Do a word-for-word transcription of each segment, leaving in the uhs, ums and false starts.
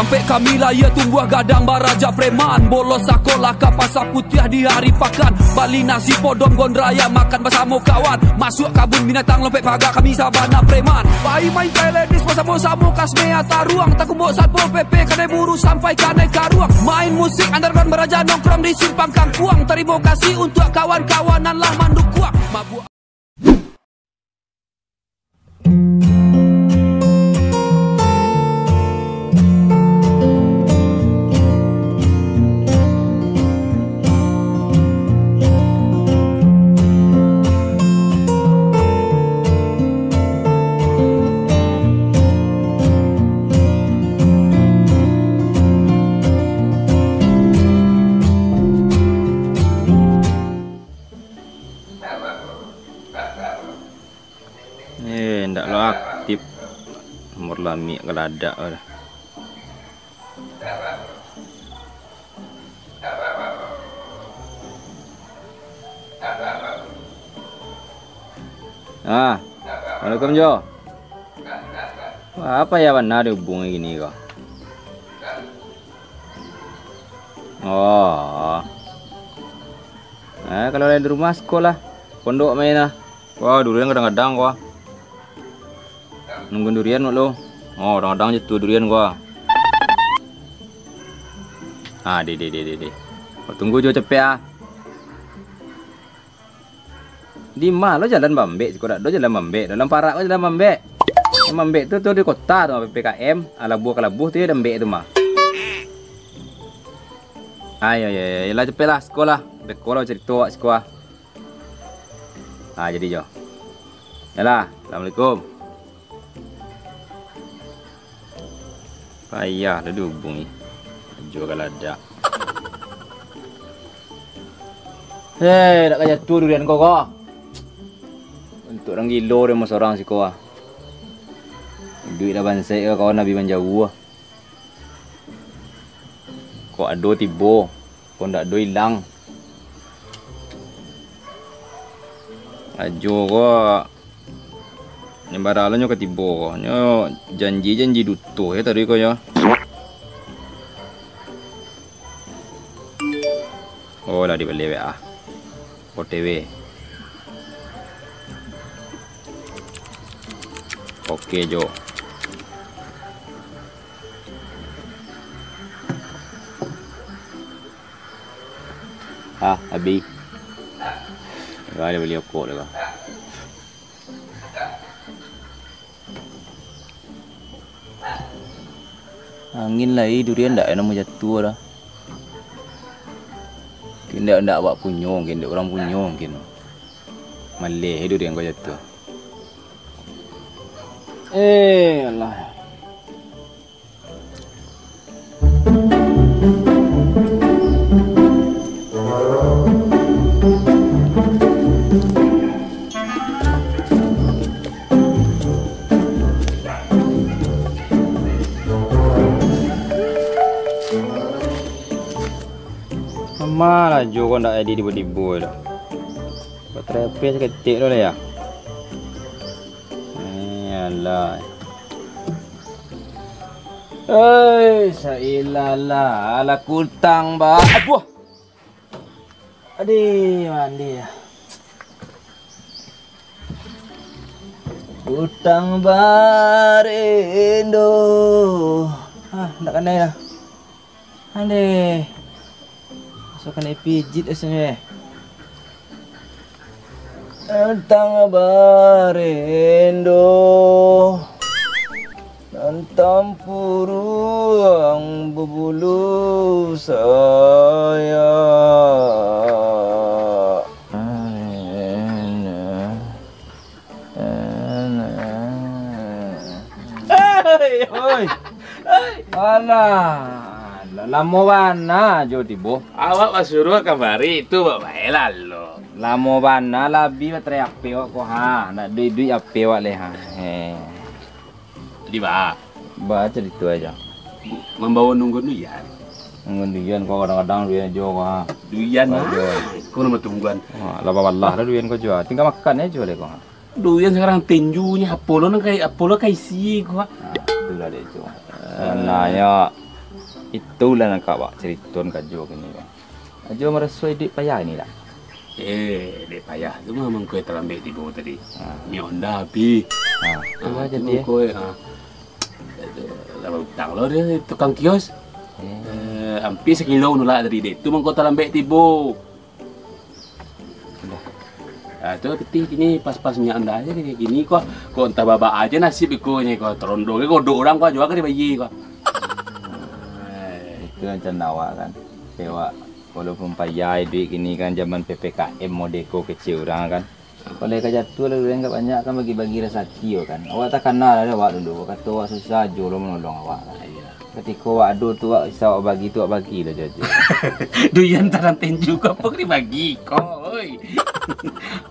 Pek kami lahia tumbuah gadang baraja preman. Bolos sakolah ka Pasar Putiah di hari pakan. Bali nasi podom gondraya makan basamo kawan. Masuak kabun binatang lompek paga kami sabana preman. Pai main teledis basamo-samo kasmea taruang. Takumbok satpol P P kanai buru sampai kanai karuang. Main musik underground baraja nongkrong di simpang kangkuang. Tarimo kasih untuak kawan-kawan nan lah mandukuang. Mabuk. Eh, ndak lo aktif. Nomor lamiak galadak lah. Ah, assalamualaikum, Jo. Apa ya bana dihubungi gini ko? Oh. Eh, kalau lain di rumah, sekolah, pondok main lah. Wah, durian kadang-kadang ko. Nunggu durian lo. Oh, kadang-kadang je tu durian ko. Ah, deh, deh, deh, deh, deh. Kau tunggu jo capek ah. Di ma lo jalan bambek, siko dak do jalan bambek, dalam parak ko jalan bambek. Bambek tu, tu di kota tu, P P K M, ah, labuah ka labuah tu ya dambek tu mah. Ayo, ayo, ayo, lah capek lah, siko lah. Beko lah cerito awak siko ah. Ah, jadi jo. Yalah, assalamualaikum. Payah lah dihubungi. Juo galadak. Hei, dak ka jatuah durian ko, ko. Untuak urang gilo deh, mo sorang siko ah. Duit lah bansaik ka kawan, abih manjauah. Kok ado tibo, kok ndak ado ilang. Ajo ko, nyo bara lo nyo ka tibo ko. Nyo janji-janji duto yo tadi ko yo. Oh, lah dibali W A. O T W. Oke, Jo. Ah, abih. Lah dibali rokok dek ko. Angin lai durian ndak namo jatuah dah. Mungkin ndak, ndak awak punyo, mungkin ndak urang punyo, mungkin. Maleh durian ko jatuah. Eh, alah. Mama lah jo ko ndak jadi tibo-tibo dah. Baterai H P saketek tu lah ya. Eh, alah. Hei, sailah lah, alah kutang ba-, aduh. Adih, mandi. Kutang barendo. Ah, ndak kanai lah. Andeh. Asa kanai pijit rasonyo, eh. Tang barendo, nan tampuruang babulu sayak. Hei! Oi! Alah, lamo bana jo tibo. Awak basuruah kamari, tu babae lalo. Lamo bana labi baterai H P awak ko, ha. Ndak duik-duik H P awak leh, ha. He. Di ba? Ba carito aja. Mambawa nunggu duyan. Nunggu duyan ko kadang-kadang duyan jo ko, ha. Duyan, ha. Ko nama tungguan. Ha, lah babalah lah duyan ko jo. Tingga makan aja leh ko, ha. Duyan sakarang tinjunyo, apo lo nan kai-, apo lo ka isi ko, ha. Ha, itulah dek jo. Sabananyo, Itulah nan ka awak caritoan karajo kini ko. Ajo maraso iduik payah ini dak? Eh, dek payah tu mah mangko talambek tibo tadi. Ah. Minyak onda abih. Ah, tu Ah, aja tu dia. mangko, ah. Itu, lah utang lo dia tukang kios. Eh. Eh, hampir sakilo nulak tadi dek. Tu mangko talambek tibo. Sudah. Ah, tu pitih kini pas-pas minyak onda aja kini, kini ko, ko antah baa aja nasib iko ni ko, tarondo ko, kodok urang ko, jua ka dibayia ko. Itu macam awak kan. Awak walaupun payah iduik kini kan, zaman P P K M mode ko kecek urang kan. Kalau ka jatuah lah, urang ka banyak kan bagi-bagi rasaki kan. Awak takana lah awak dulu, kato awak susah, ajo lo manolong awak kan. Iyo. Katiko awak ado tu, awak bisa awak bagi tu, awak bagi lah jo. Duyan taranteng juo, apo ka dibagi ko, oi?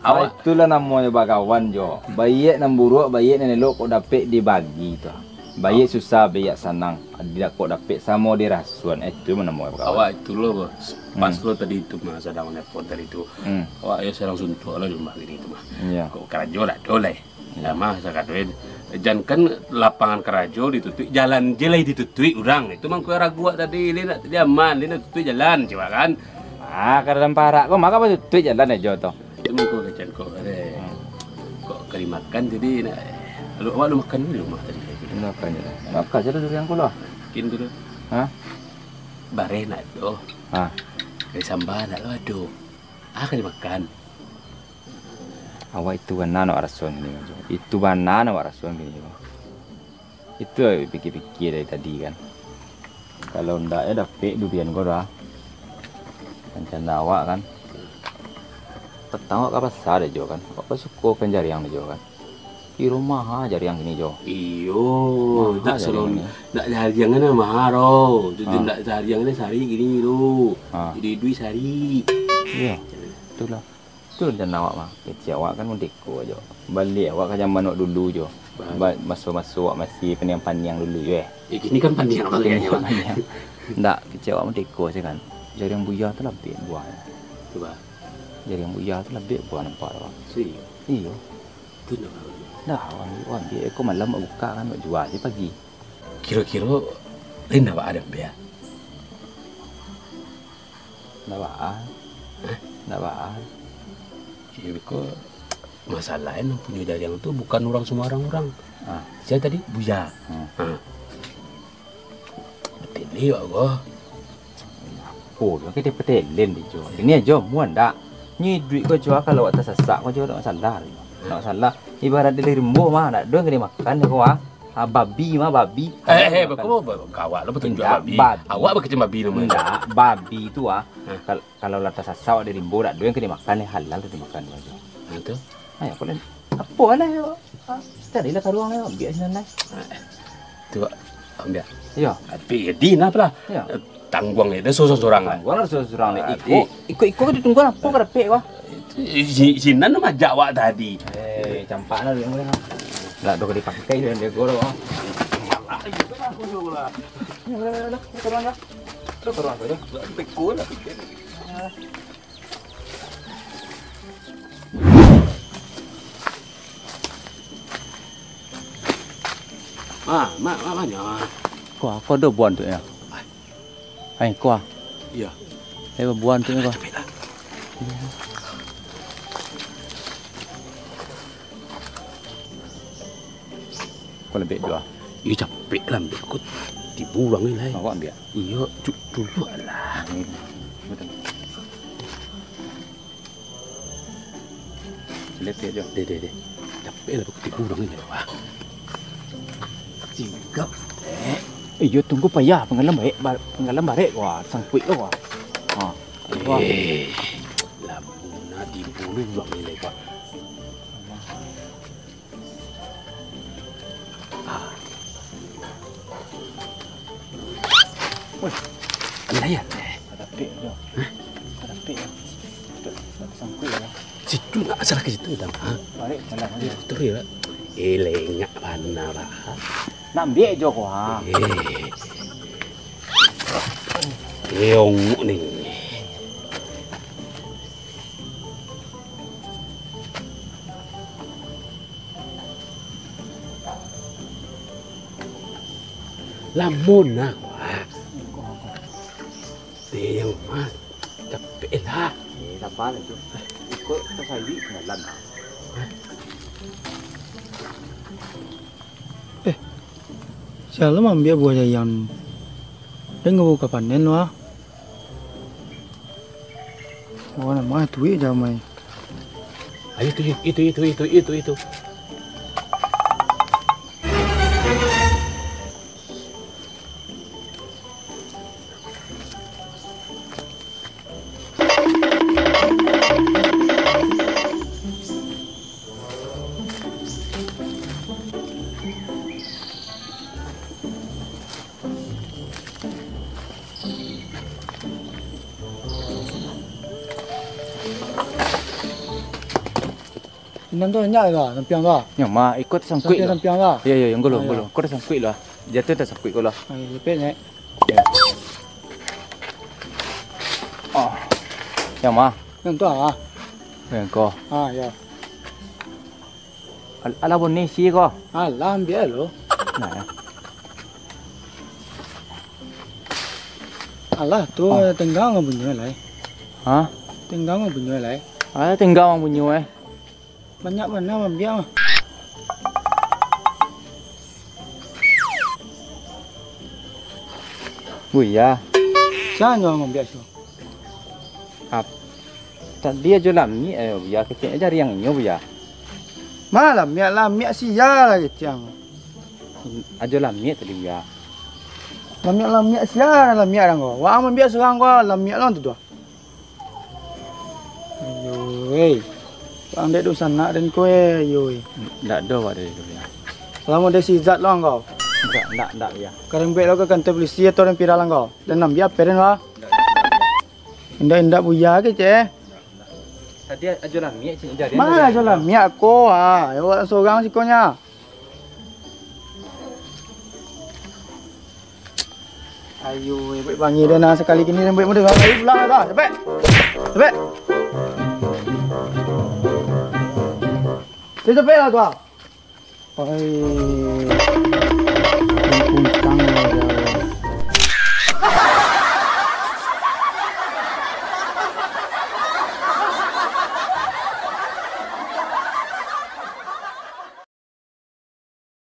Awak Awak itulah namonyo bakawan jo. Baiak nan buruak, baiak nan elok kok dapek dibagi tu. Baiak susah, baiak sanang. Dak kok dapek samo dirasuan. Eh, tu namonyo bakawan. Awak itu lo, Bos. Pas Hmm. lo tadi tu mah sadang nelpon tadi tu. Hmm. Awak yo sadang suntuak lo di rumah kini tu mah. Iya. Kok karajo dak ado lai. Iyo. Lah mah, sakadonyo, jankan lapangan karajo ditutuik, jalan je lai ditutuik urang. Itu mangko ragu awak tadi, lai nak tadi aman, lai nak tutuik jalan, cuma kan. Ah, ka dalam parak ko, maka batutuik jalan ajo tu. Itu mangko kecek kok, eh. Hmm. Kok ka dimakan tadi, nak, lalu awak lu makan dulu mah tadi. Makan je lah. Makan je lah durian ko lah. Mungkin dulu. Hah? Bareh nak ado. Hah? Dari samba nak lo ado. Ah, ka dimakan. Awak itu bana nak raso kini ko. Itu bana nak raso kini ko. Itu lah pikia-pikia dari tadi kan. Kalau ndak yo dapek durian ko dah. Rancana awak kan. Patang awak ka pasa dah jo kan. Awak basuko kan jariang dah jo kan. Di rumah ah jariang kini jo. Iyo, Mahal dak jariang salon, ni. dak jariang kan mahal ro. Jadi Ah. dak jariang ni sari kini ro. Ah. Jadi duit sari. Iyo, itulah. Tu rencana awak mah. Kecek awak kan mudeko jo. Baliak awak ka zaman awak dulu jo. Ba- Ba-, maso-maso awak masih paniang-paniang dulu jo, eh. Eh, kini kan paniang tu Paniang, kayaknya, Bang. paniang. Ndak, kecek awak mudeko se kan. Jariang buya tu labiak buahnyo. Cuba. Jariang buya tu labiak buah nampak tu, Bang. Serius? Iyo. Tu ndak tahu. Ndak, awak ambiak, awak ambiak. Iko malam awak buka kan, awak jua se pagi. Kiro-kiro, lain ndak baa diambiak? Ndak baa. Hah? Ndak baa. Iyo, beko, masalahnyo nan punyo jariang tu bukan urang sumbarang urang. Ah. Sia tadi? Buya. Hmm. Ah. Batele awak ko. Apo tu, kito patelen di jo. Ini ajo, muan ndak? Ni duit ko jo, kalau awak tasasak ko jo, ndak masalah. Ndak masalah. Ibarat di rimbo mah, ndak ado nan ka dimakan ko, ah. Ah, babi mah, babi. Eh, eh, Makan. beko, ba-, gawat lo batunjuak Indak, babi. babi. Awak bakecek babi namonyo. Indak, babi tu, ah. Hah? Kal-, kalau lah tasasak awak di rimbo, ndak ado nan ka dimakan, ni halal tu dimakan ko jo. Nah, tu. Ayo, aku lain. Apo lah yo? Ah, carilah karuang lah, ambiak sinan lah. Tu, ambiak. Iyo. Tapi, ya, di nah lah. Iyo. Tangguang je, dah sorang-sorang lah. Tangguang lah sorang-sorang lah. Ah, Iko, di- iko, iko ka ditunggu apo ka dapek, wah? Itu, si-, sinan tu majak awak tadi. Eh, campak lah dulu, lah. Lah, dah dipakai dia, dia gorok. Malah gitu lah, aku suruh lah. Ya, udah, udah, udah. Kita keluar, ya. Kita keluar saja. Lah, teko lah. Ah, mak, mak, banyak. Ko, ko ado buah tu yo. Ai, ko. Iyo. Eh, buah tu ko. Capek lah. Ko lambek juo. Iyo, capek lah ambiak ko. Tibo urang ni lai. Awak ambiak? Iyo, cu-, dulu lah. Hmm, betul. Lambek juo. Deh, deh, deh. Capek lah ko tibo urang ni lai. Wah. Sigap, eh. Eh, iyo, tunggu payah. Panggalam barek, ba-, panggalam barek ko, ah. Sangkuik ko, ah. Ha. Wah. Eh, lamun nah tibo urang ni lai, Pak. Ah. Woi. Alah, ya. Ka dapek tu. Hah? Ka dapek tu. Betul. Nak sangkuik lah. Situ nak salah ka situ, Dam. Ha? Barek, salah. Terus lah. Eh, lengak bana, bah. Nak ambiak jo ko, ha. Eh. Eh, ongok ni. Lamun nah, wah. Eh, yang mah, capek lah. Eh, sabar lah tu. Ikut pasali jalan lah. Eh, sia lah maambiak buah jayang tu? Den ka buka panen tu ah. Buah nan ma tu, eh, jamai. Ayo tu, itu, itu, itu, itu, itu. Inang tu banyak lah, sampiang tu. Nyo mah, ikut sangkuik lah. Sampiang tu. Yo, yo, yang golo, ah, golo. Kau dah sangkuik lah. Jatuh dah sangkuik kau lah. Ah, yo, cepet, Nek. Ya. Oh. Yang mah. Yang tu ah. Yang kau. Ah, ya. Al-, alah, boneh si kau. Alah, ambiak lo. Nah, ya. Alah, tu, ah, tingga urang punyo lai. Hah? Tingga urang punyo lai. Ah, tingga urang punyo, eh. Banyak bana maambiak mah. Buya. Sia nyo maambiak tu? Ap-, tadi Ajo Lamiak, eh, Buya, kecek jariang inyo, Buya. Ma Lamiak, Lamiak sia lah kecek ang. Ajo Lamiak tadi, Buya. Lamiak, Lamiak sia, Lamiak urang ko. Wak maambiak surang ko, Lamiak lo tu tu. Ayo, wei. Ang dek dunsanak den ko, eh, ayo, wei. Ndak ado, Pak, dari dulu, ya. Salamo den si Izat lo ang ko. Ndak, ndak, ndak, ya. Karembek lo ka kantua pulisi atau den pira lo ang ko. Den ambiak apo den, wah? Indak, indak, Buya kecek, eh. Tadi Ajo Lamiak, cik, jadi. Ma Ajo Lamiak ko, ah. Awak surang siko nyo. Ayo, eh, buek bangih dah nah, sakali kini buek model. Ayo pulang dah, capek. Capek. Capek lah tu ah. Oi.